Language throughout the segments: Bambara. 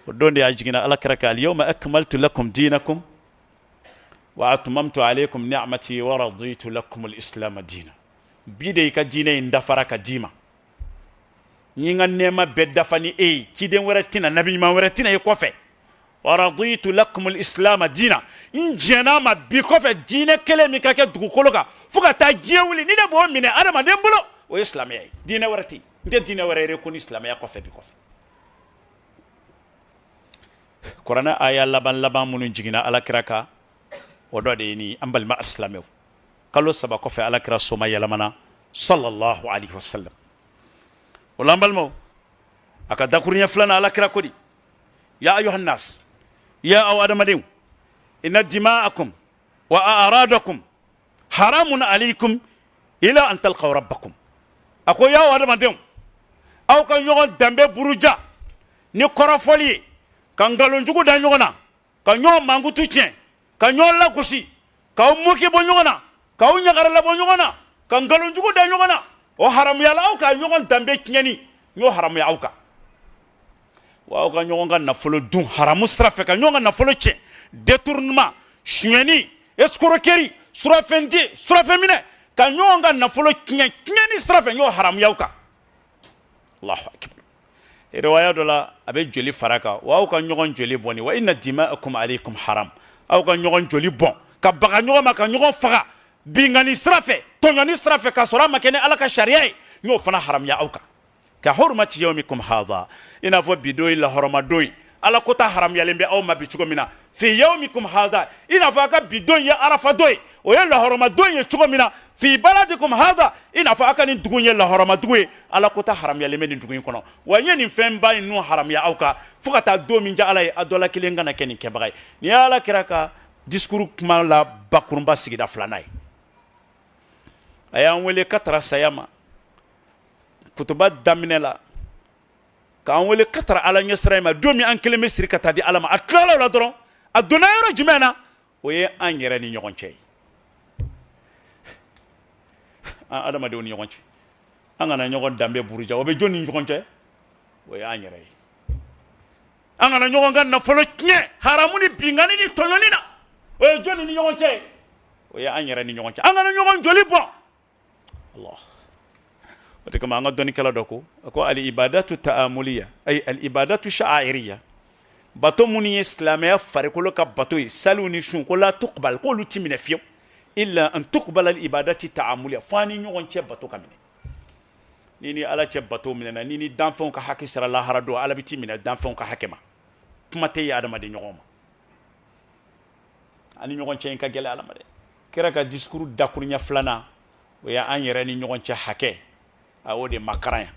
O don de a jiginna ala kira kan alyawma akmaltu lakum dinakum wa atmamtu alaykum ni'mati wa raditu lakum al-islam dina. Bi de i ka diinɛ in dafara ka d'i ma, n ye n ka nɛɛma bɛɛ dafa ni e ye, ciden wɛrɛ tɛ na, nabi ɲuman wɛrɛ tɛ na e kɔfɛ. Wa raditu lakum al-islam dina, n jɛn'a ma bi kɔfɛ diinɛ kelen min ka kɛ dugukolo kan fo ka taa diɲɛ wuli, ni ne b'o minɛ adamaden bolo, o ye silamɛya ye. Diinɛ wɛrɛ tɛ yen, n tɛ diinɛ wɛrɛ reconnu silamɛya kɔfɛ bi kɔfɛ. Kuranɛ aya laban laban minnu jiginna ala kira kan, o dɔ de ye nin. An balima silamɛw, kalo 3 kɔfɛ ala kira soma yɛlɛmana sallallahu alaihi wasallam. O la an balimaw, a ka dakuruɲɛ filanan, ala kira ko di? Ya ayuhan nas, ya aw adamadenw, inna dima'akum wa a'radakum haramun alaykum ila an talqaw rabbakum. A ko ya aw adamadenw, aw ka ɲɔgɔn danbe buruja ni kɔrɔfɔli ye, ka nkalonjugu da ɲɔgɔn na, ka ɲɔgɔn mankutu tiɲɛ, ka ɲɔgɔn lagosi, k'aw moki bɔ ɲɔgɔn na, k'aw ɲagara labɔ ɲɔgɔn na, ka nkalonjugu da ɲɔgɔn na, o haramuyala aw ka ɲɔgɔn danbe tiɲɛni, n y'o haramuya aw kan. Wa aw ka ɲɔgɔn ka nafolo dun haramu sira fɛ, ka ɲɔgɔn ka nafolo tiɲɛ, détournement, sonyɛni, escroquerie, surafɛn di, surafɛn minɛ, ka ɲɔgɔn ka nafolo tiɲɛ tiɲɛni sira fɛ, n y'o haramuya aw kan. Allahu akbar. Riwaya dɔ la, a bɛ joli fara kan, wa aw ka ɲɔgɔn joli bɔn, wa inna dima'akum alaykum haram, aw ka ɲɔgɔn joli bɔn, ka baga ɲɔgɔn ma, ka ɲɔgɔn faga binkanni sira fɛ, tɔɲɔni sira fɛ, k'a sɔrɔ a ma kɛ ni Ala ka sariya ye, n y'o fana haramuya aw kan. Ka hurmati yawmikum hadha, i n'a fɔ bi don ye lahɔrɔma don ye, Ala ko ta haramuyalen bɛ aw ma bi cogo min na. Fi yawmikum hadha, i n'a fɔ a ka bi don ye arafa don ye, o ye lahɔrɔma don ye cogo min na. Fi baladikum hadha, i n'a fɔ a ka nin dugu ye lahɔrɔma dugu ye, Ala ko ta haramuyalen bɛ nin dugu in kɔnɔ. Wa n ye nin fɛnba in ninnu haramuya aw kan fo ka taa don min diya Ala ye, a dɔ la kelen kana kɛ nin kɛbaga ye. Nin ye Ala kira ka discours kuma la bakurunba sigida filanan ye. A y'an wele ka tara saya ma kutuba daminɛ la, k'an wele ka tara Ala ɲɛsiran ma don min an kelen bɛ siri ka taa di Ala ma. A tilala o la dɔrɔn, a donna yɔrɔ jumɛn na? O ye an yɛrɛ ni ɲɔgɔn cɛ ye, an adamadenw ni ɲɔgɔn cɛ. An kana ɲɔgɔn danbe buruja. O bɛ jɔn ni ɲɔgɔn cɛ? O ye an yɛrɛ ye. An kana ɲɔgɔn ka nafolo tiɲɛ haramu ni binkanni ni tɔɲɔni na. O ye jɔn ni ɲɔgɔn cɛ ye? O ye an yɛrɛ ni ɲɔgɔn cɛ. An kana ɲɔgɔn joli bɔn. Allah. O de kama an ka dɔnnikɛla dɔ ko, a ko al ibadatu ta'amuliya, ay al ibadatu sha'airiya, bato minnu ye silamɛya farikolo ka bato ye, saliw ni sun, ko la tuqbal, k'olu ti minɛ fiyewu, illa an tuqbala al ibadati ta'amuliya, fo an ni ɲɔgɔn cɛ bato ka minɛ. Ni ni Ala cɛ bato minɛna, ni ni danfɛnw ka hakɛ sera lahara don, Ala bɛ t'i minɛ danfɛnw ka hakɛ ma. Kuma tɛ ye adamaden ɲɔgɔn ma, an ni ɲɔgɔn cɛ in ka gɛlɛn Ala ma dɛ. Kira ka discours dakuruɲɛ filanan, o ye an yɛrɛ ni ɲɔgɔn cɛ hakɛ, a y'o de makaran yan.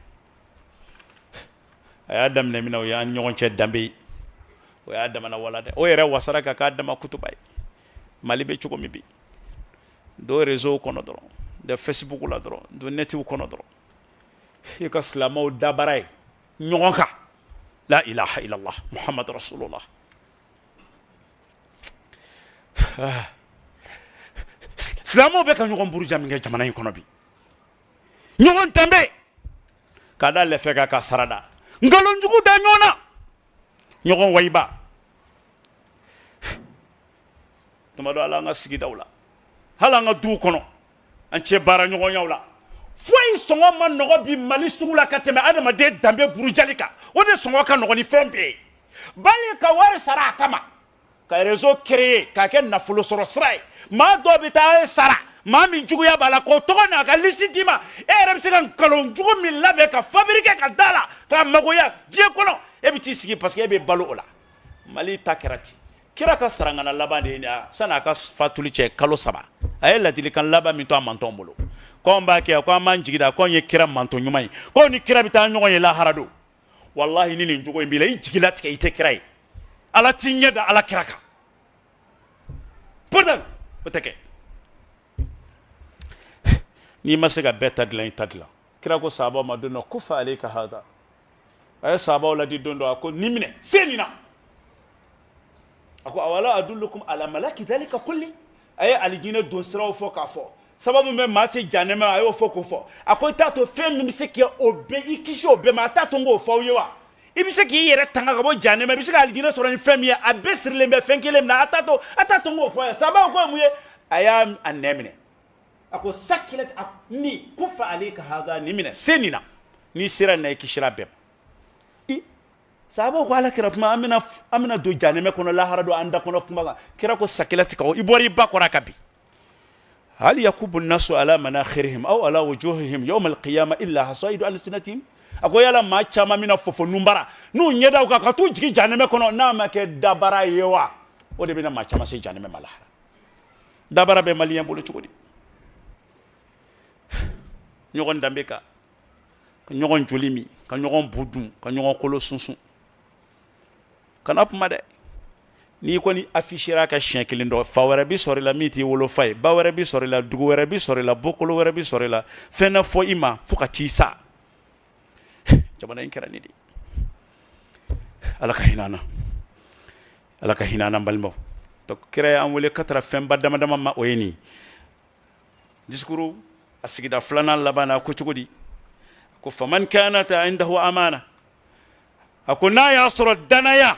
A y'a daminɛ min na, o y'an ni ɲɔgɔn cɛ danbe ye, o y'a damana wala dɛ. O yɛrɛ wasara ka k'a dama kutuba ye. Mali bɛ cogo min bi, dɔw réseau kɔnɔ dɔrɔn, dɔ Facebook la dɔrɔn, dɔ netiw kɔnɔ dɔrɔn, i ka silamɛw dabara ye ɲɔgɔn kan. La ilaha illallah muhammad rasulullah. Silamɛw bɛ ka ɲɔgɔn buruja min kɛ jamana in kɔnɔ bi, ɲɔgɔn danbe ka da lɛfɛ kan ka sarada, nkalonjugu da ɲɔgɔn na, ɲɔgɔn wayiba. Tuma dɔ, hali an ka sigidaw la, hali an ka duw kɔnɔ, an cɛ baara ɲɔgɔnyaw la, foyi sɔngɔ ma nɔgɔ bi Mali sugu la ka tɛmɛ adamaden danbe burujali kan. O de sɔngɔ ka nɔgɔ ni fɛn bɛɛ ye. Bali ka wari sara a kama, ka réseau créer k'a kɛ nafolo sɔrɔ sira ye. Maa dɔw bɛ taa e sara, maa min juguya b'a la, k'o tɔgɔ n'a ka liste d'i ma, e yɛrɛ bɛ se ka nkalon jugu min labɛn ka fabriquer ka da la k'a magoya diɲɛ kɔnɔ, e bɛ t'i sigi parce que e bɛ balo o la. Mali ta kɛra ten. Kira ka sarangana laban de ye nin ye. San'a ka fatuli cɛ kalo 3, a ye ladilikan laban min to a mantɔn bolo, k'anw b'a kɛ, ko an b'an jigi da k'anw ye kira mantɔn ɲuman ye, k'anw ni kira bɛ taa ɲɔgɔn ye lahara don. Walahi, ni nin jogo in b'i la, i jigi latigɛ, i tɛ kira ye. Ala t'i ɲɛ da ala kira kan. Pourtant o tɛ kɛ. N'i ma se ka bɛɛ ta dilan, i ta dilan. Kira ko sahabaw ma don dɔ, kufa alayka hada. A ye sahabaw ladi don dɔ, a ko nin minɛ se nin na. A ko awala adullukum ala malaki dhalika kulli. A ye alijinɛ don siraw fɔ k'a fɔ sababu bɛ maa se janɛmɛ, a y'o fɔ k'o fɔ. A ko i t'a to fɛn min bɛ se k'o bɛɛ i kisi o bɛɛ ma, a t'a to n k'o fɔ aw ye wa? I bɛ se k'i yɛrɛ tanga ka bɔ jahanama, i bɛ se ka alijinɛ sɔrɔ ni fɛn min ye, a bɛɛ sirilen bɛ fɛn kelen min na. A t'a to, a t'a to n k'o fɔ a ye. Sabaw ko ye mun ye? A y'a nɛn minɛ, a ko sakilat ni kufa alayka hada, nin minɛ, se nin na, n'i sera nin na, i kisira bɛɛ ma. Sahabaw ko ala kira, kuma an bɛna don jahanama kɔnɔ lahara don an da kɔnɔ kuma kan. Kira ko sakilatika, i bɔra i ba kɔrɔ ka bi. Hal yakubu nasu ala manakhirihim aw ala wujuhihim yawm alqiyama illa hasaidu alsinatihim. A ko yala maa caman bɛna fofo nunbara n'u ɲɛdaw kan ka t'u jigin jahanama kɔnɔ, n'a ma kɛ dabara ye wa? O de bɛna maa caman se jahanama ma lahara. Dabara bɛ maliyɛn bolo cogo di? Ɲɔgɔn danbe kan, ka ɲɔgɔn joli min, ka ɲɔgɔn bu dun, ka ɲɔgɔn kolo sunsun. Kana kuma dɛ. N'i kɔni affichera ka siɲɛ kelen dɔn, fa wɛrɛ bi sɔrɔ i la min t'i wolofa ye, ba wɛrɛ bi sɔrɔ i la, dugu wɛrɛ bi sɔrɔ i la, bɔkolo wɛrɛ bi sɔrɔ i la, fɛn na fɔ i ma fo ka t'i sa. Jamana in kɛra nin de ye. Ala ka hinɛ an na, Ala ka hinɛ an na. N balimaw, donc kira y'an wele ka taara fɛnba dama dama ma. O ye nin discours a sigida filanan laban na. Ko cogo di? Ko faman kanat indahu amana, a ko n'a y'a sɔrɔ danaya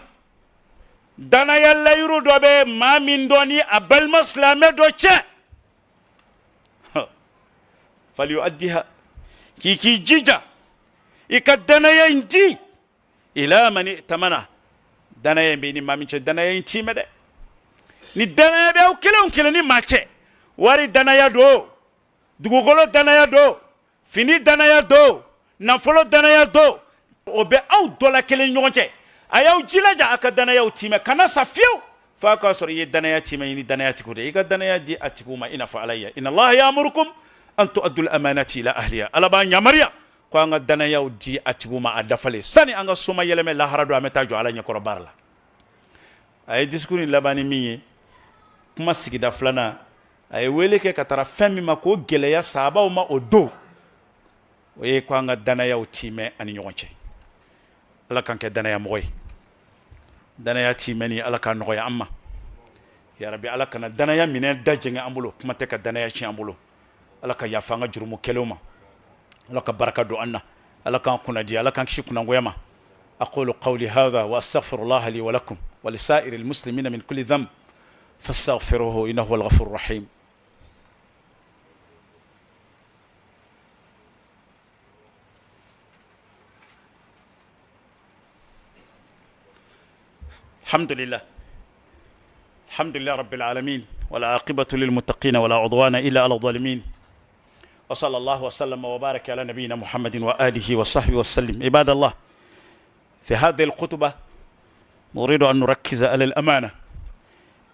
layiru dɔ bɛ maa min dɔ ni a balima silamɛ dɔ cɛ, falyuaddiha, k'i jija i ka danaya in di ila man i'tamana. Danaya in bɛ ni maa min cɛ, danaya in tiimɛ dɛ. Ni danaya bɛ aw kelen o kelen ni maa cɛ, wari danaya don, dugukolo danaya don, fini danaya don, nafolo danaya don, o bɛ aw dɔ la kelen ɲɔgɔn cɛ, a y'aw jilaja a ka danayaw tiimɛ. Kana sa fiyewu f'a k'a sɔrɔ i ye danaya tiimɛ i ni danaya tigiw de. I ka danaya di a tigiw ma i n'a fɔ Ala ye. Inna Allaha ya'murukum an tu'addu al-amanati ila ahliha. Ala b'an yamaruya ko an ka danayaw di a tigiw ma a dafalen, sani an ka soma yɛlɛmɛ lahara don, an bɛ taa jɔ Ala ɲɛkɔrɔ baara la. A ye discours in laban ni min ye, kuma sigida filanan, a ye wele kɛ ka taara fɛn min ma k'o gɛlɛya sahabaw ma o don, o ye ko an ka danayaw tiimɛ ani ɲɔgɔn cɛ. Ala k'an kɛ danaya mɔgɔ ye. Danaya tiimɛni, Ala k'a nɔgɔya an ma yarabi. Ala kana danaya minɛ da jɛngɛ an bolo, kuma tɛ ka danaya tiɲɛ an bolo. Ala ka yafa an ka jurumu kɛlenw ma. Ala ka baraka don an na. Ala k'an kunnadi, Ala k'an kisi kunnangoya ma. Aqulu qawli hadha wa astaghfirullah li wa lakum wa lisa'iril muslimina min kulli dhanb fastaghfiruhu innahu huwal ghafurur rahim. الحمد لله، الحمد لله رب العالمين، والعاقبة للمتقين، ولا عدوان إلا على الظالمين، وصلى الله وسلم وبارك على نبينا محمد وآله وصحبه وسلم. عباد الله، في هذه الخطبة نريد أن نركز على الأمانة.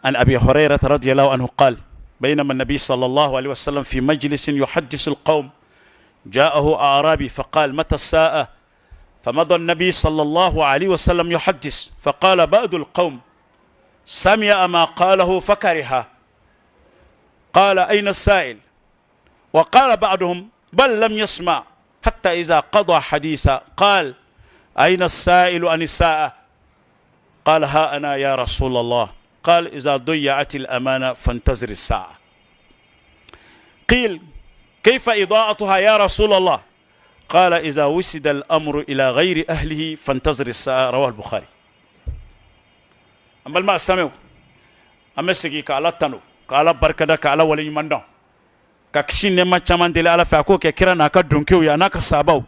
عن أبي هريرة رضي الله عنه قال: بينما النبي صلى الله عليه وسلم في مجلس يحدث القوم، جاءه أعرابي فقال: متى الساعة؟ فمضى النبي صلى الله عليه وسلم يحدث، فقال بعض القوم: سمع ما قاله فكره، قال: أين السائل؟ وقال بعضهم: بل لم يسمع، حتى إذا قضى حديثا قال: أين السائل عن الساعة؟ قال: ها أنا يا رسول الله. قال: إذا ضيعت الأمانة فانتظر الساعة. قيل: كيف إضاعتها يا رسول الله؟ قال: إذا وسد الأمر إلى غير أهله فانتظر الساعة. رواه البخاري. An balima silamɛw, an bɛ segin ka Ala tanu, ka Ala barikada, ka Ala waleɲuman dɔn, ka kisi nɛɛma caman deli Ala fɛ a k'o kɛ kira n'a ka donkew ye, a n'a ka sabaw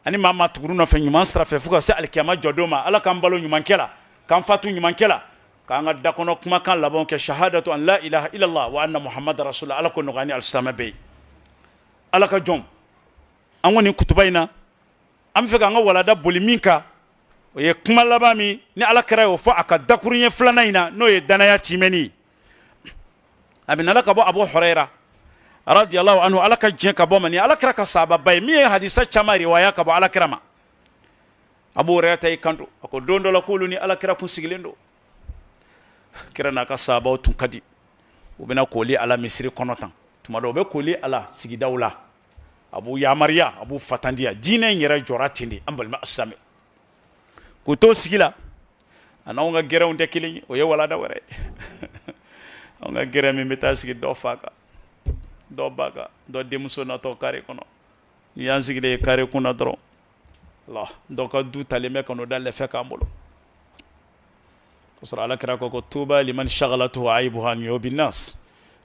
ani maa maa tuguru nɔfɛ ɲuman sira fɛ fo ka se alikiyama jɔdon ma. Ala k'an balo ɲumankɛ la, k'an fatu ɲumankɛ la, k'an ka dakɔnɔ kumakan labanw kɛ shahadatu an la ilaha illallah wa anna muhammad rasulullah. Ala ko nɔgɔya ni alisilamɛ bɛɛ ye. Ala ka jɔn, an kɔni kutuba in na, an bɛ fɛ k'an ka walada boli min kan, o ye kuma laban min ni Ala kɛra y'o fɔ a ka dakuruɲɛ filanan in na, n'o ye danaya timɛni. A bɛ nana ka bɔ Abu Hurayra radiyallahu anhu, Ala ka diɲɛ ka bɔ ma, ni Ala kɛra ka sababa ye min ye hadisa caman riwaya ka bɔ Ala kira ma. Abu Hurayra ta y'i kanto, a ko don dɔ la k'olu ni Ala kira kun sigilen don. Kira n'a ka sabaw tun ka di, u bɛna koli ala misiri kɔnɔ tan. Tuma dɔ u bɛ koli ala sigidaw la, a b'u yamaruya, a b'u fatandiya. Diinɛ in yɛrɛ jɔra ten de. An balima silamɛ, k'u to sigi la, a n'anw ka gɛrɛnw tɛ kelen ye. O ye walada wɛrɛ ye. Anw ka gɛrɛn min bɛ taa sigi dɔ fa kan, dɔ ba kan, dɔ denmuso natɔ kare kɔnɔ, n'i y'an sigilen ye kare kunna dɔrɔn. La dɔw ka du talen bɛ ka n'o da lɛfɛ k'an bolo. O sɔrɔ ala kira ko ko tuba liman shaghalatuhu aybuhu an uyubi nas,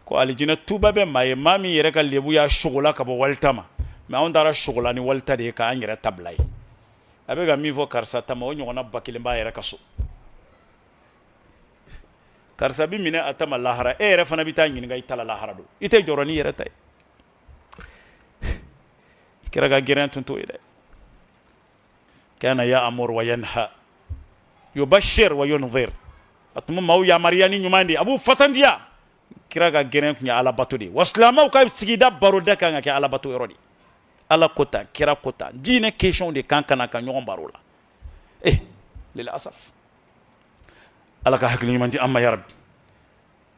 ko alijinɛ tuba bɛ maa ye, maa min yɛrɛ ka lebu y'a sogola ka bɔ walita ma. Mais anw taara sogola ni walita de ye k'an yɛrɛ ta bila ye. A bɛ ka min fɔ karisa ta ma, o ɲɔgɔnna 1000 b'a yɛrɛ ka so. Karisa bɛ minɛ a ta ma lahara, e yɛrɛ fana bɛ taa ɲininka i ta la lahara don. I tɛ jɔrɔ n'i yɛrɛ ta ye. Kira ka gɛrɛn tun t'o ye dɛ. Kana ya'mur wa yanha, yubashir wa yunzir. A tun bɛ maaw yamaruya ni ɲuman de ye, a b'u fatandiya. Kira ka gɛrɛn tun ye alabato de ye. Wa silamɛw ka sigida baroda kan ka kɛ alabato yɔrɔ de ye. Ala ko tan, kira ko tan, diinɛ question de kan ka na ka ɲɔgɔn baro la. Eh, lil asaf, Ala ka hakili ɲuman di an ma ya rabbi.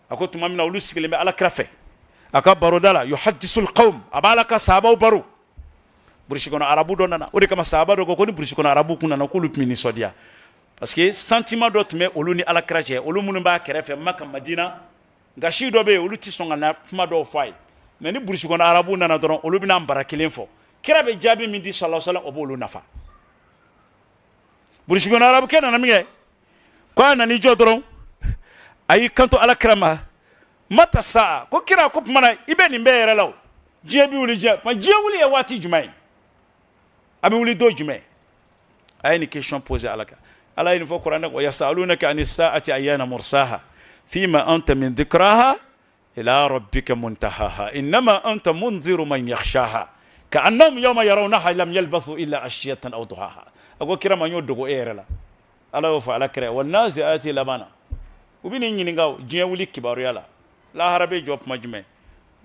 A ko tuma min na olu sigilen bɛ ala kira fɛ a ka baroda la, yuhaddisul qawm, a b'a la ka sahabaw baro. Burusi kɔnɔ arabu dɔ nana. O de kama sahaba dɔ ko ko ni burusi kɔnɔ arabu kun nana, k'olu tun bɛ nisɔndiya, parce que sentiment dɔ tun bɛ olu ni ala kira cɛ, olu minnu b'a kɛrɛfɛ Maka, Madina. Nka si dɔ bɛ yen, olu tɛ sɔn ka na kuma dɔw fɔ a ye. Mais ni burusi kɔnɔ arabu nana dɔrɔn, olu bɛna bara kelen fɔ. Kira bɛ jaabi min di sallallahu alaihi wasallam, o b'olu nafa. Burusi kɔnɔ arabukɛ nana min kɛ, ko a nan'i jɔ dɔrɔn, a y'i kanto ala kira ma: mata saa, ko kira, ko tuma na i bɛ nin bɛɛ yɛrɛ la, o diɲɛ bɛ wuli, diɲɛ ma diɲɛ wuli ye waati jumɛn ye, a bɛ wuli don jumɛn? A ye nin question poser ala kan. Ala ye nin fɔ kuranɛ: wa yasalunaka ani saati ayyana mursaha fima anta min dhikraha ila rabbika muntahaha innama anta munziru man yakhshaha ka'annahum yawma yarawnaha lam yalbathu illa ashiyatan aw duhaha. A ko kira ma, n y'o dogo e yɛrɛ la. Ala y'o fɔ ala kira. Wa nazi'ati laban na, u bɛ n'i ɲininka diɲɛ wuli kibaruya la, lahara bɛ jɔ tuma jumɛn?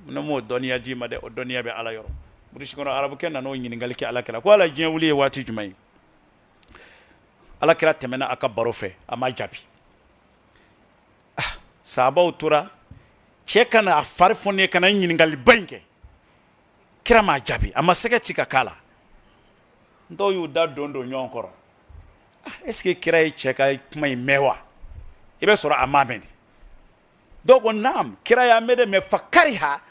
Ne m'o dɔnniya d'i ma dɛ, o dɔnniya bɛ ala yɔrɔ. Burusi kɔnɔ arabukɛ nana o ɲininkali kɛ ala kira, ko ala diɲɛ wuli ye waati jumɛn ye? Ala kira tɛmɛna a ka baro fɛ, a ma jaabi. Ah, sahabaw tora cɛ ka na a fari fɔ ne ka na ɲininkaliba in kɛ, kira m'a jaabi, a ma sɛgɛ ci ka k'a la. Dɔw y'u da don don ɲɔgɔn kɔrɔ: ah, est ce que kira ye cɛ ka kuma in mɛn wa? I bɛ sɔrɔ a ma mɛn de. Dɔw ko naam, kira y'a mɛn dɛ, mais fakariha,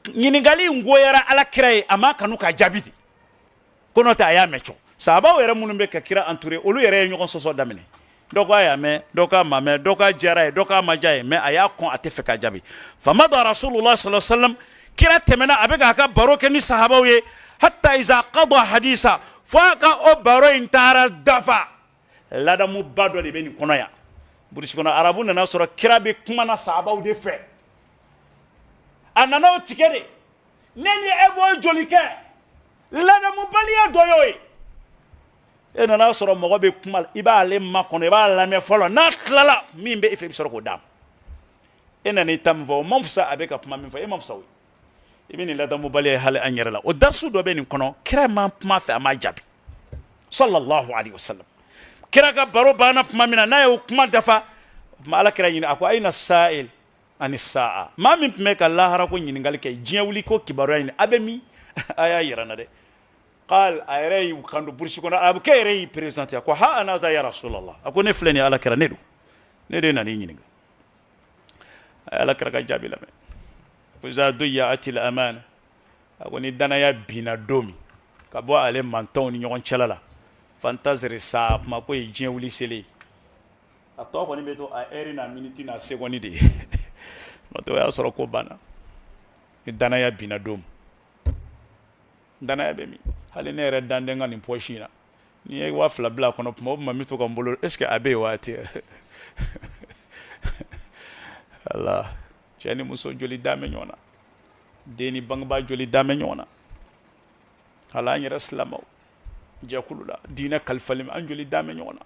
ɲininkali in goyara ala kira ye, a m'a kanu k'a jaabi de, ko n'o tɛ a y'a mɛn cɔ. Sahabaw yɛrɛ minnu bɛ ka kira entouré, olu yɛrɛ ye ɲɔgɔn sɔsɔ daminɛ. Dɔ ko a y'a mɛn, dɔ k'a ma mɛn, dɔ k'a diyara ye, dɔ k'a ma diya ye, mais a y'a kɔn, a tɛ fɛ k'a jaabi. Famada rasulullah sallallahu alaihi wasallam, kira tɛmɛna, a bɛ k'a ka baro kɛ ni sahabaw ye, hatta iza qada hadisa, fo a ka o baro in taara dafa. Ladamuba dɔ de bɛ nin kɔnɔ yan. Burusi kɔnɔ arabu nana sɔrɔ kira bɛ kuma na sahabaw de fɛ, a nana o tigɛ de. Ne ni e b'o joli kɛ? Ladamubaliya dɔ y'o ye. E nana sɔrɔ mɔgɔ bɛ kuma la, i b'ale makɔnɔ, i b'a lamɛn fɔlɔ. N'a tilala, min bɛ e fɛ, i bɛ sɔrɔ k'o d'a ma. E nana i ta min fɔ, o man fisa. A bɛ ka kuma min fɔ, e ma fisa o ye. I bɛ nin ladamubaliya ye hali an yɛrɛ la. O darisu dɔ bɛ nin kɔnɔ. Kira ma kuma fɛ, a ma jaabi sallallahu alaihi wasallam. Kira ka baro banna tuma min na, n'a y'o kuma dafa, o tuma ala kira ɲini, a ko: ayina sa'il ani sa'a? Maa min tun bɛ ka lahara ko ɲininkali kɛ, diɲɛ wuli ko kibaruya ɲini, a bɛ min? A y'a yira n na dɛ. Qal, a yɛrɛ y'u kanto, burusi kɔnɔ arabukɛ yɛrɛ y'i présenté, a ko: ha ana za ya rasulallah. A ko ne filɛ nin ye, ala kira, ne don, ne de nana i ɲininka. A ye ala kira ka jaabi lamɛn. Ko iza duyya'atil amana, a ko ni danaya binna don min ka bɔ ale mantɔnw ni ɲɔgɔn cɛla la, fantaziri saa, kuma ko ye diɲɛ wuli selen ye. A tɔ kɔni bɛ to a heure n'a minute n'a seconde de ye, n'o tɛ o y'a sɔrɔ ko banna. Ni danaya binna don min, danaya bɛ min? Hali ne yɛrɛ dan tɛ n ka nin poche in na. N'i ye 2000 bila a kɔnɔ, tuma o tuma n bɛ to ka n bolo, est ce que a bɛ yen waati? Ala, cɛ ni muso joli dan bɛ ɲɔgɔn na, den ni bangebaa joli dan bɛ ɲɔgɔn na, hali an yɛrɛ silamɛw jɛkulu la, diinɛ kalifalen an joli dan bɛ ɲɔgɔn na.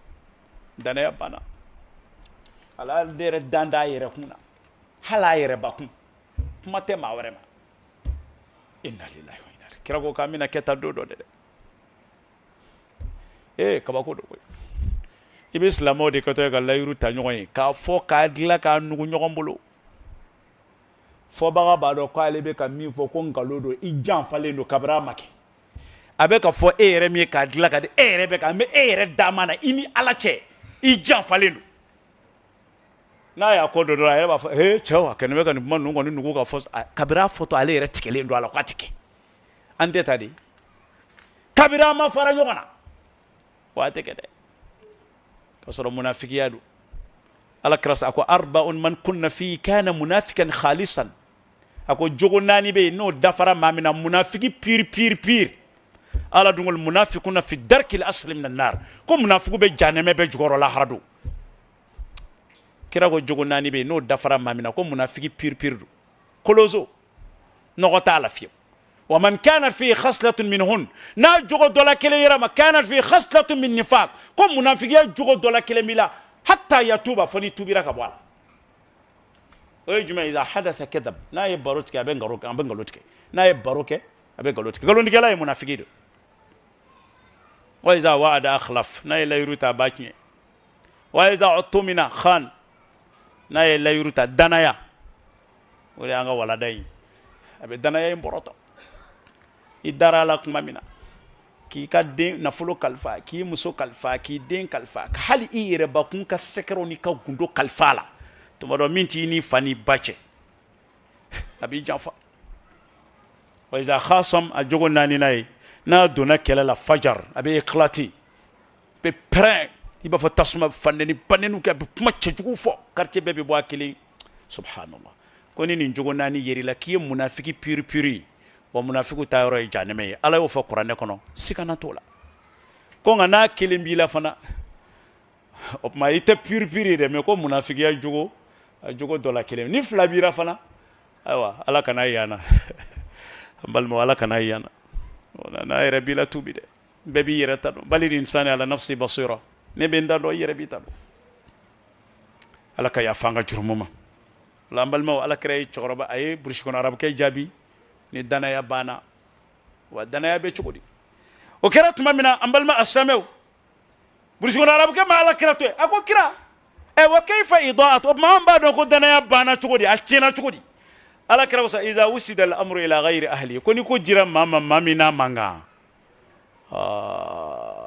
Danaya banna. Ala de yɛrɛ dan t'a yɛrɛ kun na, hali a yɛrɛ bakun, kuma tɛ maa wɛrɛ ma. Inna lillahi wa inna ilaihi. Kira ko k'an bɛna kɛ tan don dɔ de dɛ. Ee, kabako don koyi. I bɛ silamɛw de kɛtɔ ye ka layiru ta ɲɔgɔn ye, k'a fɔ, k'a dilan, k'a nugu ɲɔgɔn bolo. Fɔbaga b'a dɔn k'ale bɛ ka min fɔ ko nkalon don, i janfalen don kabini a ma kɛ. A bɛ ka fɔ e yɛrɛ min ye k'a dilan ka di e yɛrɛ bɛ ka, mais e yɛrɛ dama na, i ni ala cɛ, i janfalen don. N'a y'a ko dɔ dɔrɔn, a yɛrɛ b'a fɔ: he cɛw, a kɛnɛ bɛ ka nin kuma ninnu kɔni nugu ka fɔ. Kabini a fɔtɔ, ale yɛrɛ tigɛlen don a la k'a ti kɛ. An tɛ ta de, kabini an ma fara ɲɔgɔn na. Wa a tɛ kɛ dɛ, k'a sɔrɔ munafigiya don. Ala kira sa a ko arba'un man kunna fi kana munafikan khalisan. A ko jogo naani bɛ yen, n'o dafara maa min na, munafigi pur pur pur. Ala dun ko munafikuna fi darkil asfali minan nar, ko munafigu bɛ janɛmɛ bɛɛ jukɔrɔ lahara don. Kira ko jogo naani bɛ yen, n'o dafara maa min na, ko munafigi pur pur don, kolozo nɔgɔ t'a la fiyewu. Wa man kana fi khaslatun minhun, n'a jogo dɔ la kelen yɛrɛ ma, kana fi khaslatun min nifaq, ko munafigiya jogo dɔ la kelen b'i la, hatta yatuba, fo n'i tubira ka bɔ a la. O ye jumɛn? Iza hadasa kadab, n'a ye baro tigɛ, a bɛ nkalon, a bɛ nkalon tigɛ. N'a ye baro kɛ, a bɛ nkalon tigɛ. Nkalontigɛla ye munafigi don. Wa iza wa'ada akhlaf, n'a ye layiru ta, a b'a tiɲɛ. Wa iza utumina khan, n'a ye layiru ta, danaya, o de y'an ka walada in, a bɛ danaya in bɔrɔtɔ. I dara a la tuma min na k'i ka den nafolo kalifa, k'i muso kalifa, k'i den kalifa, ka hali i yɛrɛbakun ka sɛkɛrɛw n'i ka gundo kalifa a la, tuma dɔ min t'i ni fa ni ba cɛ, a b'i janfa. Wa iza khasam, a jogo naaninan ye, n'a donna kɛlɛ la, fajar, a bɛ éclater, bɛ pɛrɛn i b'a fɔ tasuma, fanɛni banɛniw kɛ, a bɛ kuma cɛjugu fɔ, quartier bɛɛ bɛ bɔ a kelen. Subhanallah. Ko ni nin jogo naani yer'i la, k'i ye munafiki pur pur ye. Wa munafikiw ta yɔrɔ ye janɛmɛ ye. Ala y'o fɔ kuranɛ kɔnɔ, sigana t'o la. Ko nka n'a kelen b'i la fana, o tuma i tɛ pur pur ye dɛ, mais ko munafikiya jogo, a jogo dɔ la kelen. Ni fila b'i la fana, ayiwa, Ala kana yan na, an balimaw, Ala kana yan na. N'a yɛrɛ b'i la, tubi dɛ. Bɛɛ b'i yɛrɛ ta dɔn. Balil insani ala nafsi basira. Ne bɛ n ta dɔn, i yɛrɛ b'i ta dɔn. Ala ka yafa an ka jurumu ma. La an balimaw, Ala kira ye cɛkɔrɔba, a ye burusi kɔnɔ arabukɛ jaabi ni danaya banna. Wa danaya bɛ cogo di? O kɛra tuma min na, an balima asilamɛw, burusi kɔnɔ arabukɛ ma Ala kira to yen. A ko kira, ɛ wa kayfa idaat, o tuma an b'a dɔn ko danaya banna cogo di, a tiɲɛna cogo di? Ala kira ko sa iza wusida al amru ila ghayri ahli, ko ni ko dira maa ma, maa min n'a man kan,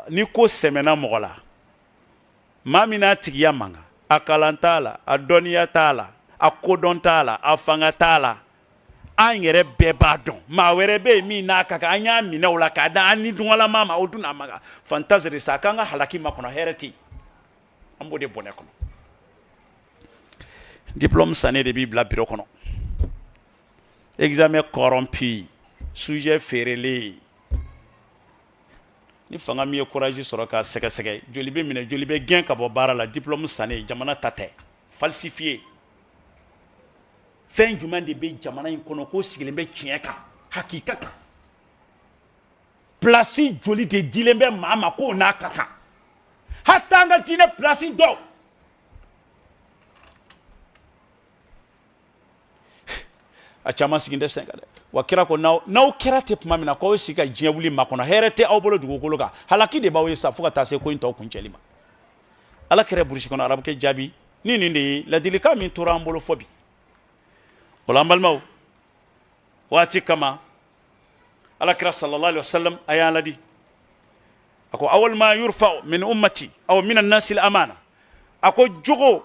ni ko sɛmɛna mɔgɔ la, maa min n'a tigiya man kan, a kalan t'a la, a dɔnniya t'a la, a kodɔn t'a la, a fanga t'a la, an yɛrɛ bɛɛ b'a dɔn maa wɛrɛ bɛ yen min n'a ka kan, an y'a minɛ o la k'a da an ni dungɔlama ma, o dun n'a man kan. Fantaziri sa k'an ka halaki makɔnɔ, hɛrɛ tɛ yen. An b'o de bɔnɛ kɔnɔ. Diplôme sannen de b'i bila bureau kɔnɔ, examen corrompu, sujet feerelen. Ni fanga min ye courage sɔrɔ k'a sɛgɛsɛgɛ, joli bɛ minɛ, joli bɛ gɛn ka bɔ baara la. Diplôme sannen, jamana ta tɛ, falsifié. Fɛn jumɛn de bɛ jamana in kɔnɔ k'o sigilen bɛ tiɲɛ kan, hakika kan? Place joli de dilen bɛ maa ma k'o n'a ka kan? Hata an ka diinɛ place dɔw, a caman sigin tɛ sen kan dɛ. Wa kira ko n'aw kɛra ten tuma min na, k'aw sigi ka diɲɛ wuli makɔnɔ, hɛrɛ tɛ aw bolo dugukolo kan, halaki de b'aw ye sa, fo ka taa se ko in tɔ kuncɛli ma. Ala kira burusi kɔnɔ arabukɛ jaabi ni nin de ye ladilikan min tora an bolo fɔ bi. O la an balimaw, waati kama, ala kira sallallahu alaihi wasallam a y'an ladi. A ko awwal ma yurfa min ummati aw min annasi amana. A ko jogo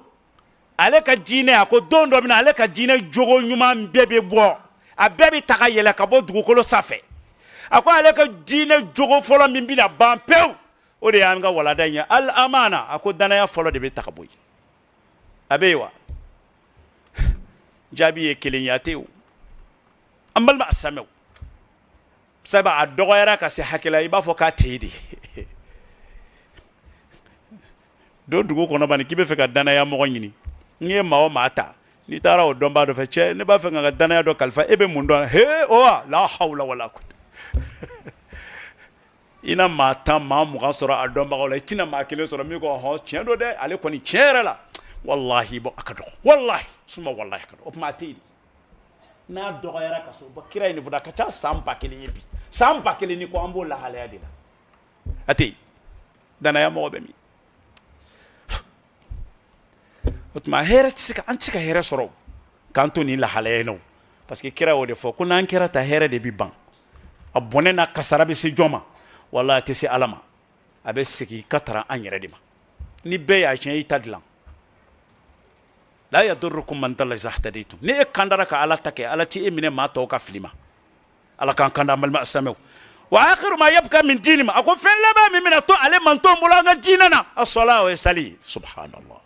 ale ka diinɛ, a ko don dɔ bɛ na, ale ka diinɛ jogo ɲuman bɛɛ bɛ bɔ, a bɛɛ bɛ ta ka yɛlɛ ka bɔ dugukolo sanfɛ. A ko ale ka diinɛ jogo fɔlɔ min bɛna ban pewu, o de y'an ka walada in ye, al amana. A ko danaya fɔlɔ de bɛ ta ka bɔ yen. A bɛ yen wa? Jaabi ye kelen ye, a tɛ yen o. An balima asamɛw, sabu a dɔgɔyara ka se hakɛ la, i b'a fɔ k'a tɛ yen de. Don dugu kɔnɔ bani, k'i bɛ fɛ ka danaya mɔgɔ ɲini, n'i ye maa o maa ta, n'i taara o dɔnbaa dɔ fɛ, cɛ, ne b'a fɛ ka n ka danaya dɔ kalifa, e bɛ mun dɔn? He, o wa la hawla wala quwwata. I na maa 10, maa 20 sɔrɔ a dɔnbagaw la, i tɛna maa kelen sɔrɔ min ko ɔhɔn, tiɲɛ don dɛ, ale kɔni tiɲɛ yɛrɛ la, walahi, bɔn a ka dɔgɔ, walahi suma, walahi a ka dɔgɔ. O tuma a tɛ yen. N'a dɔgɔyara ka sɔrɔ, bɔn kira ye nin fɔ, a ka ca san 1000 ye bi, san 1000 ni kɔ, an b'o lahalaya de la. A tɛ yen. Danaya mɔgɔ bɛ min? O tuma hɛrɛ tɛ se ka, an tɛ se ka hɛrɛ sɔrɔ k'an to nin lahalaya in na o, parce que kira y'o de fɔ ko n'an kɛra ta, hɛrɛ de bɛ ban. A bɔnɛ n'a kasara bɛ se jɔn ma? Wala a tɛ se Ala ma, a bɛ segin ka taara an yɛrɛ de ma. Ni bɛɛ y'a tiɲɛ, i ta dilan. La yadurrukum man dalla iza ihtadaytum. Ni e kandara ka Ala ta kɛ, Ala tɛ e minɛ maa tɔw ka fili ma. Ala k'an kanda. An balima asamɛw, Wa akhiru ma yabqa min dinihim, a ko fɛn laban min bɛna to ale manton bolo an ka diinɛ na, as-sala, o ye sali. Subhanallah,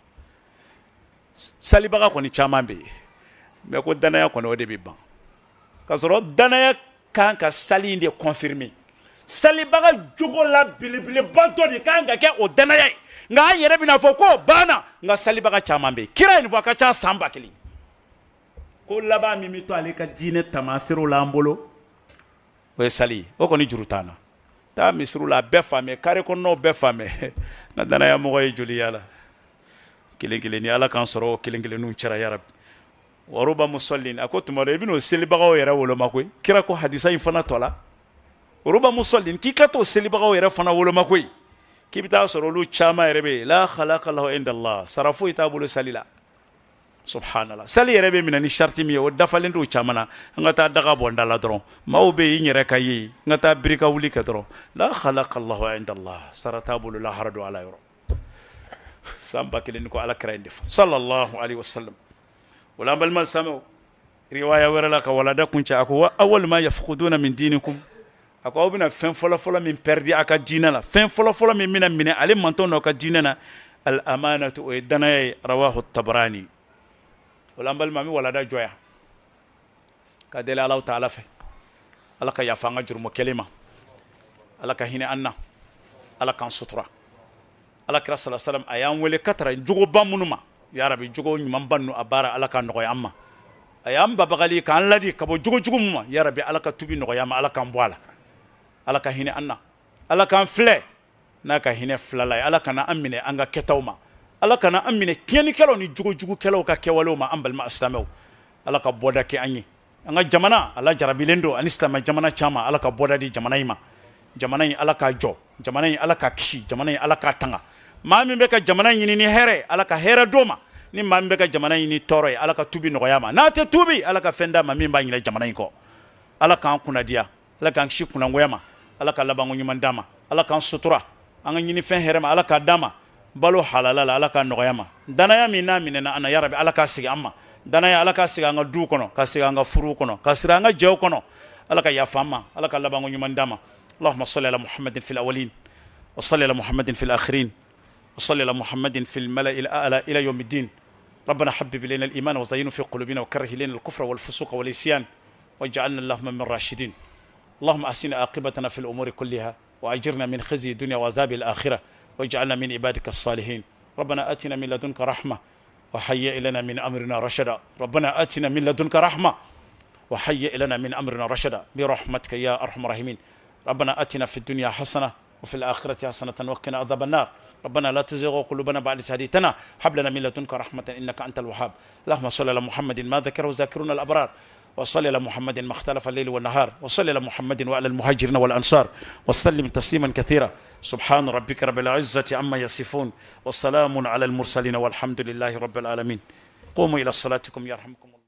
salibaga kɔni caman bɛ yen, mais ko danaya kɔni, o de bɛ ban, k'a sɔrɔ danaya kan ka sali in de confirmer. Salibaga jogo la belebeleba dɔ de kan ka kɛ o danaya ye, nka an yɛrɛ bɛna fɔ k'o banna, nka salibaga caman bɛ yen. Kira ye nin fɔ a ka ca san 1000, ko laban min bɛ to ale ka diinɛ tamaserew la an bolo, o ye sali ye. O kɔni juru t'an na. Taa misiriw la, a bɛɛ faamuya, kare kɔnɔnaw bɛɛ faamuya, nka danaya mɔgɔ ye joli yala? Kelen kelen ni Ala k'an sɔrɔ o kelen kelenninw cɛra, yarabi. Wa ruba musallin, a ko tuma dɔ i bɛn'o selibagaw yɛrɛ woloma koyi. Kira ko hadisa in fana tɔ la, ruba musallin, k'i ka t'o selibagaw yɛrɛ fana woloma koyi, k'i bɛ taa sɔrɔ olu caman yɛrɛ bɛ yen, la khalaqa lahu inda Allah, sara foyi t'a bolo sali la. Subhanallah, sali yɛrɛ bɛ minɛ ni sariti min ye, o dafalen t'o caman na. N ka taa daga bɔ n da la dɔrɔn, maaw bɛ yen, n yɛrɛ ka ye, n ka taa biri ka wuli kɛ dɔrɔn, la khalaqa lahu inda Allah, sara t'a bolo lahara don Ala yɔrɔ. San 1000 ni ko Ala kira in de fɔ, sallallahu alaihi wasallam. O la, an balima silamɛw, riwaya wɛrɛ la, ka walada kuncɛ, a ko wa awwal ma yafquduna min dinikum, a ko aw bɛna fɛn fɔlɔfɔlɔ min pɛridi a ka diinɛ la, fɛn fɔlɔfɔlɔ min bɛna minɛ ale mantɔn n'aw ka diinɛ na, al amanatu, o ye danaya ye. Rawahu tabarani. O la, an balima, an bɛ walada jɔ yan ka deli Alahu taala fɛ, Ala ka yafa an ka jurumu kɛlen ma, Ala ka hinɛ an na, Ala k'an sutura. Ala kira sala salam a y'an wele ka tara jogoba minnu ma, ya rabi, jogo ɲumanba ninnu a baara, Ala ka nɔgɔya an ma. A y'an babagali k'an ladi ka bɔ jogo jugu min ma, ya rabi, Ala ka tubi nɔgɔya an ma, Ala k'an bɔ a la, Ala ka hinɛ an na, Ala k'an filɛ n'a ka hinɛ filala ye, Ala kana an minɛ an ka kɛtaw ma, Ala kana an minɛ tiɲɛnikɛlaw ni jogojugukɛlaw ka kɛwalew ma. An balima silamɛw, Ala ka bɔda kɛ an ye. An ka jamana, ala jarabilen don ani silamɛ jamana caman. Ala ka bɔda di jamana in ma. Jamana in, Ala k'a jɔ. Jamana in, Ala k'a kisi. Jamana in, Ala k'a tanga. Maa min bɛ ka jamana ɲini ni hɛrɛ, Ala ka hɛrɛ d'o ma. Ni maa min bɛ ka jamana ɲini tɔɔrɔ ye, Ala ka tubi nɔgɔya ma. N'a tɛ tubi, Ala ka fɛn d'a ma min b'a ɲinɛ jamana in kɔ. Ala k'an kunnadiya, Ala k'an kisi kunnangoya ma, Ala ka labanko ɲuman d'an ma, Ala k'an sutura an ka ɲinifɛn hɛrɛ ma, Ala k'a d'an ma balo halala la, Ala k'a nɔgɔya ma. Danaya min n'a minɛna an na, yarabi, Ala k'a sigi an ma. Danaya, Ala k'a sigi an ka du kɔnɔ, ka sigi an ka furu kɔnɔ, ka sigi an ka jɛw kɔnɔ. Ala ka yafa an ma, Ala ka labanko ɲuman d'an ma. Allahumma salli ala Muhammadin fil awwalin wa salli ala Muhammadin fil akhirin wa salli ala Muhammadin fil mala'il a'la ila yawmiddin. ربنا حبب إلينا الإيمان وزينه في قلوبنا وكره إلينا الكفر والفسوق والعصيان واجعلنا اللهم من الراشدين. اللهم أحسن عاقبتنا في الأمور كلها وأجرنا من خزي الدنيا وعذاب الآخرة واجعلنا من عبادك الصالحين. ربنا آتنا من لدنك رحمة وهيئ لنا من أمرنا رشدا. ربنا آتنا من لدنك رحمة وهيئ لنا من أمرنا رشدا برحمتك يا أرحم الراحمين. ربنا آتنا في الدنيا حسنة وفي الآخرة حسنة وقنا عذاب النار. ربنا لا تزغ قلوبنا بعد إذ هديتنا، هب لنا من لدنك رحمة إنك أنت الوهاب. اللهم صل على محمد ما ذكره الذاكرون الأبرار، وصل على محمد ما اختلف الليل والنهار، وصل على محمد وعلى المهاجرين والأنصار، وسلم تسليما كثيرا. سبحان ربك رب العزة عما يصفون، وسلام على المرسلين، والحمد لله رب العالمين. قوموا إلى صلاتكم يرحمكم الله.